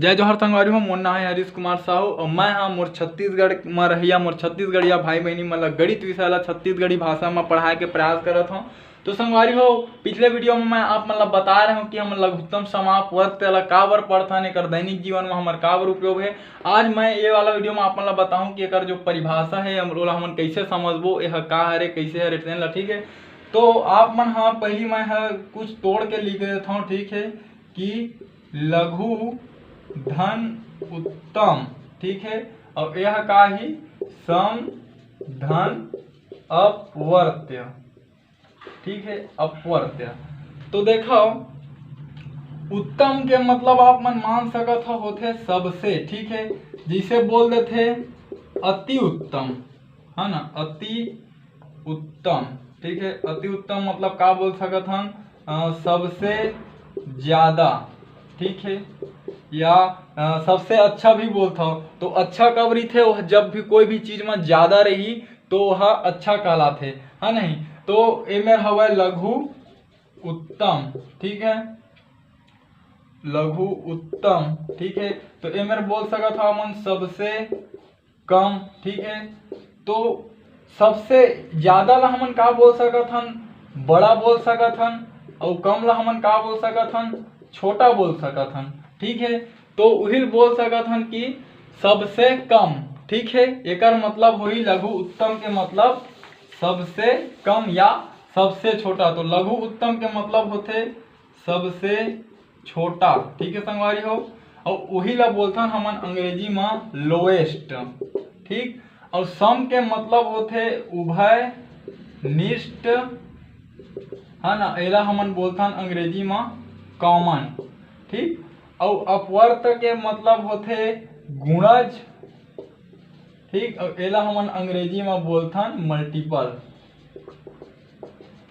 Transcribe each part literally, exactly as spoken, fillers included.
जय जोहार संगवारी हो, मोर नाम है हरीश कुमार साहू और मैं हा मोर छत्तीसगढ़ म रहिया, मोर छत्तीसगढ़िया भाई बहिनी मन ला गणित विषय ला छत्तीसगढ़ी भाषा म पढ़ाए के प्रयास करत हौं। तो संगवारी हो, पिछले वीडियो में मैं आप मन ला बताए रहे हौं कि हमन लघुत्तम समापवर्त ला काबर पढ़थन, एकर दैनिक जीवन में हमर काबर उपयोग है। आज मैं ये वाला वीडियो में आप मन ला बताहूँ कि एकर जो परिभाषा है, हम ओला हमन कैसे समझबो, यह का हरे, कैसे हरे, तेन ला, ठीक है। तो आप मन हा पहली मैं हा कुछ तोड़ के लिख देत हौं, ठीक है, कि लघु धन उत्तम, ठीक है, और यह का ही, सम धन अपवर्त्य, ठीक है, अपवर्त्य। तो देखो, उत्तम के मतलब आप मन मान सकत हो होथे सबसे, ठीक है, जिसे बोल देथे अति उत्तम, है ना, अति उत्तम, ठीक है। अति उत्तम मतलब का बोल सकत हन? अ, सबसे ज्यादा, ठीक है, या अ, सबसे अच्छा भी बोलथव। तो अच्छा कब रहिथे? वो जब भी कोई भी चीज में ज्यादा रही तो वह अच्छा कहलाथे, है नहीं? तो ए मेर हवय लघु उत्तम, ठीक है, लघु उत्तम, ठीक है। तो ए मेर बोल सकत हव हमन सबसे कम, ठीक है। तो सबसे ज्यादा ला हमन का बोल सकत हन? बड़ा बोल सकत हन। और कम ला हमन का बोल सकत हन? छोटा बोल सकत हन, ठीक है। तो उहिल बोल सकत हन कि सबसे कम, ठीक है। एकर मतलब होही लघु उत्तम के मतलब सबसे कम या सबसे छोटा। तो लघु उत्तम के मतलब होथे सबसे छोटा, ठीक है संगवारी हो। और वही ला बोलथन हमन अंग्रेजी में लोएस्ट, ठीक। और सम के मतलब होथे उभय निष्ठ, है ना, एला हमन बोलथन अंग्रेजी में कॉमन, ठीक। और अपवर्त के मतलब होथे गुणज, ठीक। और एला हमन अंग्रेजी में बोलथन मल्टीपल।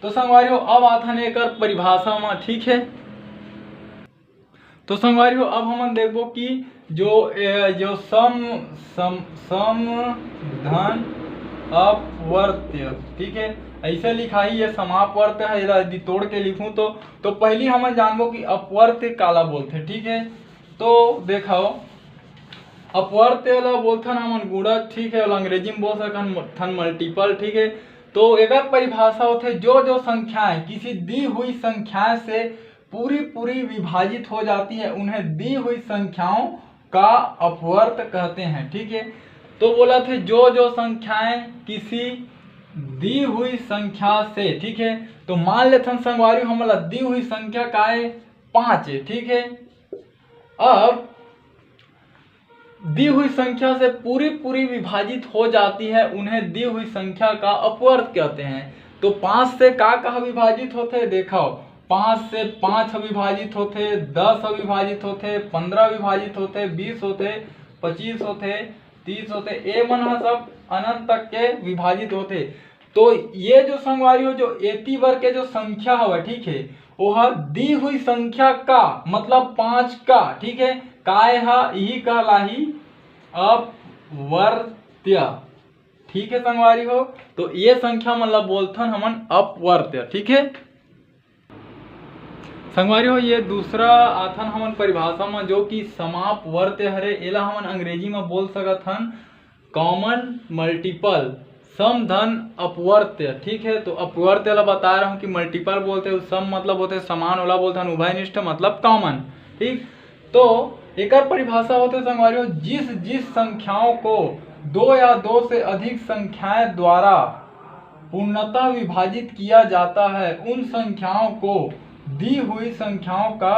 तो संगवारी हो, अब आथन एकर परिभाषा में, ठीक है। तो संगवारी हो, अब हमन देखबो कि जो जो सम सम सम धन अपवर्त्य, ठीक है, ऐसे लिखाही, ये समापवर्त्य है। यदि तोड़ के लिखूं तो तो पहली हमन जानबो कि अपवर्त्य काला बोलथे, ठीक है। तो देखो, अपवर्त्य ला बोलथन हमन गुणज, ठीक है, अंग्रेजी में बोल सकथन मल्टीपल, ठीक है। तो एकर परिभाषा होथे जो जो संख्याएं किसी दी हुई संख्या से पूरी पूरी विभाजित हो जाती है, उन्हें दी हुई संख्याओं का अपवर्त कहते हैं, ठीक है। तो बोलथे जो जो संख्याएं किसी दी हुई संख्या से, ठीक है। तो मान लेथन संगवारी, हमला दी हुई संख्या का है पाँच है, ठीक है। अब दी हुई संख्या से पूरी पूरी विभाजित हो जाती है, उन्हें दी हुई संख्या का अपवर्त कहते हैं। तो पाँच से का कहा विभाजित होथे? देखो, पाँच से पाँच विभाजित होथे, दस विभाजित होथे, पंद्रह विभाजित होथे, बीस होथे, पच्चीस होथे, तीस होथे, ए मन ह सब अनंत तक के विभाजित होथे। तो ये जो संगवारी हो, जो एती बर के जो संख्या हवय, ठीक है, वो ह दी हुई संख्या का मतलब पाँच का, ठीक है, काय ह यही कहलाही अपवर्त्य, ठीक है संगवारी हो। तो ये संख्या मन ला बोलथन हमन अपवर्त्य, ठीक है। संगवारी हो, ये दूसरा आथन हमन परिभाषा में, जो कि समापवर्त्य हरे, एला हमन अंग्रेजी में बोल सकत हन कॉमन मल्टीपल, सम धन अपवर्त्य, ठीक है। तो अपवर्त्य ला बता रहा हूँ कि मल्टीपल बोलते हैं, सम मतलब होते समान, ओला बोलते हैं उभयनिष्ठ मतलब कॉमन, ठीक। तो एकर परिभाषा होते संगवारी हो, जिस जिस संख्याओं को दो या दो से अधिक संख्याएं द्वारा पूर्णतः विभाजित किया जाता है, उन संख्याओं को दी हुई संख्याओं का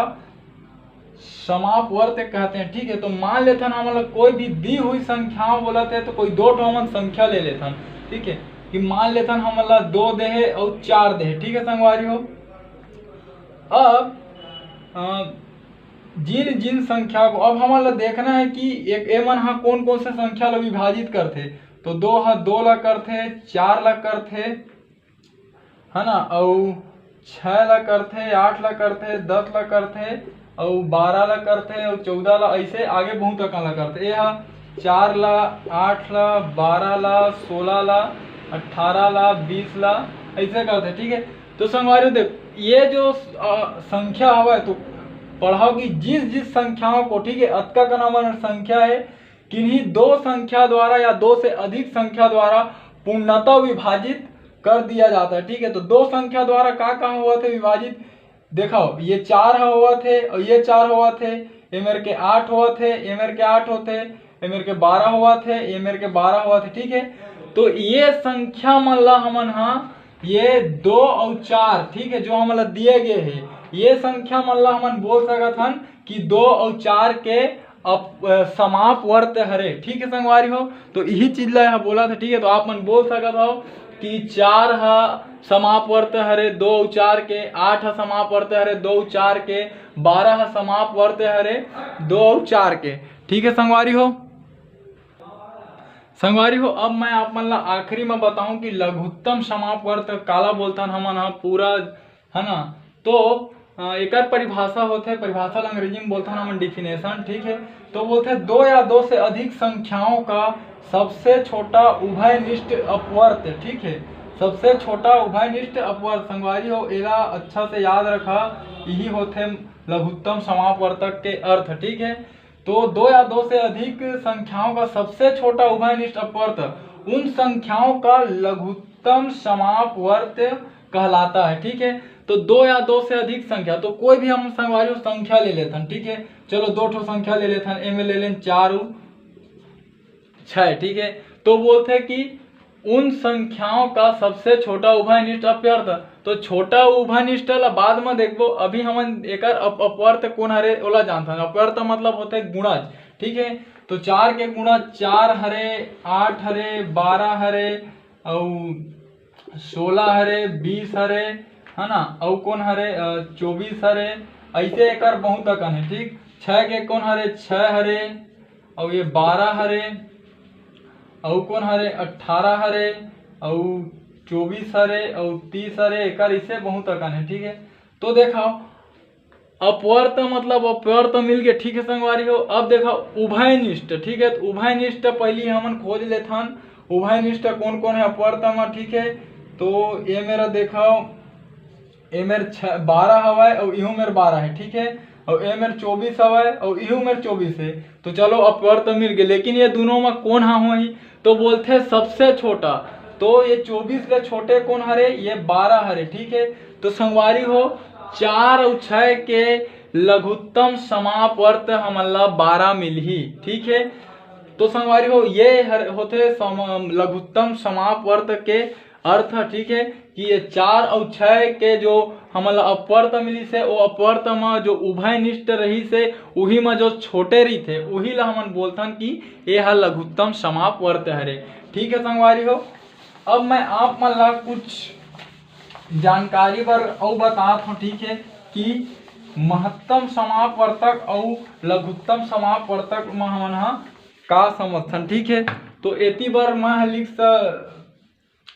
समापवर्त्य कहते हैं, ठीक है। तो मान लेथन हमन ला कोई भी दी हुई संख्याओं बोलत है, तो कोई दो ठो हमन संख्या ले लेथन, ठीक है, कि मान लेथन हमन ला दो दे हे और चार दे हे, ठीक है संगवारी हो। अब अ, जिन जिन संख्या को, अब हमन ला देखना है कि एक एमन हा कौन कौन से संख्या ला विभाजित करथे। तो दो हा दो ला करथे, चार ला करथे, है ना, अउ छः ला करथे, आठ ला करथे, दस ला करथे, अउ बारह ला करथे, अउ चौदह ला, ऐसे आगे बहुत अकन ला करथे। ये हा चार ला, आठ ला, बारह ला, सोलह ला, अट्ठारह ला, बीस ला, ऐसे करथे, ठीक है। तो संगवारी देख, ये जो अ, संख्या हवय, तो पढ़व कि जिस जिस संख्याओं को, ठीक है, अतका कना मन संख्या है, किन्हीं दो संख्या द्वारा या दो से अधिक संख्या द्वारा पूर्णतः विभाजित कर दिया जाता है। ठीक है, तो दो संख्या द्वारा का का होवत हे विभाजित? देखो, ये चार ह होवत हे और ये चार होवत हे, ए मेर के आठ होवत हे, ए मेर के आठ होत हे, ए मेर के बारह होवत हे, ए मेर के बारह होवत हे। ठीक है, तो ये संख्या मन ला हमन हा, ये दो और चार, ठीक है, जो हमन ला दिए गए हे, ये संख्या मन ला हमन बोल सकत हन कि दो और चार के अप-, अ, समाप वर्त हरे। ठीक है संगवारी हो, तो यही चीज ला यहाँ बोला था। ठीक है, तो आप मन बोल सकत हो कि चार ह समाप वर्त हरे दो और चार के, आठ ह समाप वर्त हरे दो और चार के, बारह ह समाप वर्त हरे दो और चार के। ठीक है संगवारी हो, संगवारी हो, अब मैं आप मन ला आखिरी में बताऊं कि लघुत्तम समाप वर्त काला बोलथन हमन ह पूरा, है ना। तो अ, एकर परिभाषा होथे, परिभाषा ला अंग्रेजी में बोलथन हमन definition, ठीक है। तो बोलथे दो या दो से अधिक संख्याओं का सबसे छोटा उभयनिष्ठ अपवर्त, ठीक है, सबसे छोटा उभयनिष्ठ अपवर्त। संगवारी हो, एला अच्छा से याद रखा, यही होथे लघुत्तम समापवर्तक के अर्थ, ठीक है। तो दो या दो से अधिक संख्याओं का सबसे छोटा उभयनिष्ठ अपवर्त उन संख्याओं का लघुत्तम समापवर्त कहलाता है, ठीक है। तो दो या दो से अधिक संख्या, तो कोई भी हम संगवारी हो संख्या ले लेथन, ठीक है, चलो दो ठो संख्या ले लेथन, ए में ले लेन चार उ छः, ठीक है। तो बोलथे कि उन संख्याओं का सबसे छोटा उभयनिष्ठ अपवर्त, तो छोटा उभयनिष्ठ ला बाद में देखबो, अभी हमन एकर अप-, अपवर्त कौन हरे ओला जानथन। अपवर्त मतलब होथे गुणज, ठीक है। तो चार के गुणज चार हरे, आठ हरे, बारह हरे, अउ सोलह हरे, बीस हरे, है ना, अउ कौन हरे, अ, चौबीस हरे। ऐसे एकर बहुत अकन है, ठीक। छः के कौन हरे, छः हरे, अउ ये बारह हरे, अउ कौन हरे, अट्ठारह हरे, अउ चौबीस हरे, अउ तीस हरे, एकर इसे बहुत अकन है, ठीक है। तो देखो, अपवर्त मतलब अपवर्त मिल गए, ठीक है संगवारी हो। अब देखो उभयनिष्ठ, ठीक है, तो उभयनिष्ठ पहली हमन खोज लेथन, उभयनिष्ठ कौन कौन है अपवर्त में, ठीक है। तो ये मेर देखो, ए मेर छः, बारह हवय अउ इहू मेर बारह है, ठीक है, अउ ए मेर चौबीस हवय अउ इहू मेर चौबीस है। तो चलो अपवर्त मिल गए, लेकिन ये दोनों में कौन हा होही? तो बोलथे सबसे छोटा, तो ये चौबीस ले छोटे कौन हरे? ये बारह हरे, ठीक है। तो संगवारी हो, चार अउ छः के लघुत्तम समापवर्त हमन ला बारह मिलही, ठीक है। तो संगवारी हो, ये हर होथे सम-, लघुत्तम समापवर्त के अर्थ, ठीक है, कि ये चार अउ छः के जो हमन ला अपवर्त मिलिस हे, वो अपवर्त म जो उभयनिष्ठ रहिस हे, उही म जो छोटे रहिथे, उही ला हमन बोलथन कि ये ह लघुत्तम समापवर्त हरे। ठीक है संगवारी हो, अब मैं आप मन ला कुछ जानकारी बर अउ बतात हूँ, ठीक है, कि महत्तम समापवर्तक अउ लघुत्तम समापवर्तक म हमन ह का समझथन, ठीक है। तो एती बर मैं ह लिख स-,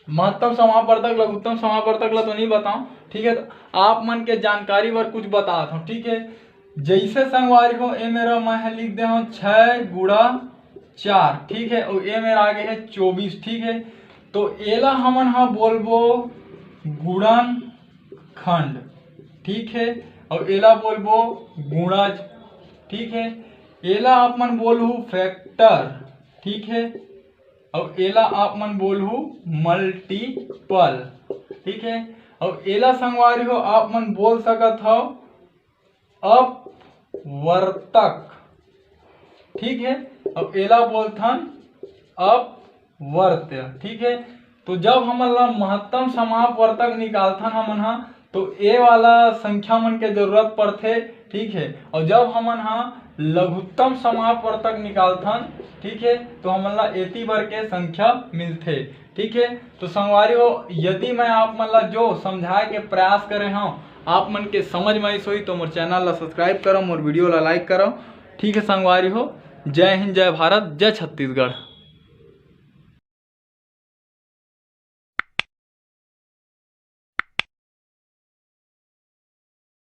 महत्तम समापवर्तक, लघुत्तम समापवर्तक ला तो नहीं बताऊं, ठीक है। तो आप मन के जानकारी बर कुछ बतात हूँ, ठीक है। जैसे संगवारी हो, ए मेर मैं ह लिख दे हूँ छः गुणा चार, ठीक है, और ए मेर आगे है चौबीस, ठीक है। तो एला हमन ह बोलबो गुणन खंड, ठीक है, और एला बोलबो गुणज, ठीक है। एला आप मन बोलहू factor, ठीक है, और एला आप मन बोलहू multiple, ठीक है। और एला संगवारी हो आप मन बोल सकत हव अपवर्तक, ठीक है, और एला बोलथन अपवर्त्य, ठीक है। तो जब हमन ला महत्तम समापवर्तक निकालथन हमन हा, तो ए वाला संख्या मन के जरूरत पड़थे, ठीक है। और जब हमन हा लघुत्तम समापवर्तक निकालथन, ठीक है, तो हमन ला एती बर के संख्या मिलथे, ठीक है। तो संगवारी हो, यदि मैं आप मन ला जो समझाए के प्रयास करे हूँ, आप मन के समझ में आइस होही, तो मोर channel ला subscribe करो, मोर video ला like करो, ठीक है संगवारी हो। जय हिंद, जय भारत, जय छत्तीसगढ़।